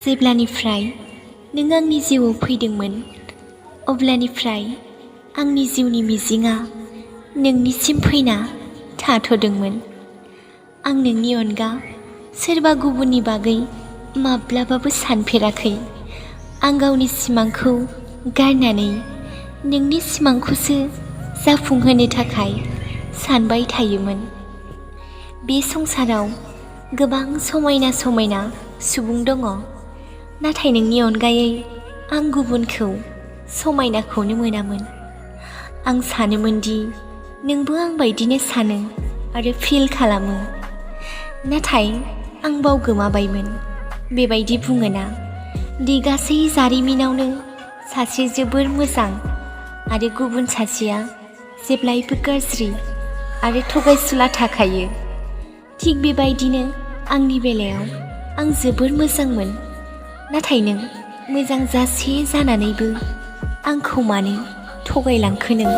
जेब्लानिफ्राय नों आंनि जिउआव फैदोंमोन अब्लानिफ्राय आंनि जिउनि मिजिंआ नोंनिसिम फैना थाथ'दोंमोन। आं नोंनि अनगा सोरबा गुबुननि बागै माब्लाबाबो सानफेराखै। आं गावनि सिमांखौ गारनानै नोंनि सिमांखौसो जाफुंहोनो थाखाय सानबाय थायोमोन। बे संसाराव गोबां समायना समायना सुबुं दङ, नाथाय नोंनि अनगायै आं गुबुनखौ समायनाखौनो मोनामोन। आं सानोमोन दि नोंबो आं बायदिनो सानो आरो फिल खालामो, नाथाय आं बावगोमाबायमोन। बेबायदि बुङोना दि गासै जारिमिनावनो सासे जोबोर मोजां आरो गुबुन सासेया जेब्लायबो गाज्रि आरो थगायसुला थाखायो। थिग बेबायदिनो आंनि बेलायाव आं जोबोर मोजांमोन, नाथाय नों मोजां जासे जानानैबो आंखौ मानो थगायलांखो नों?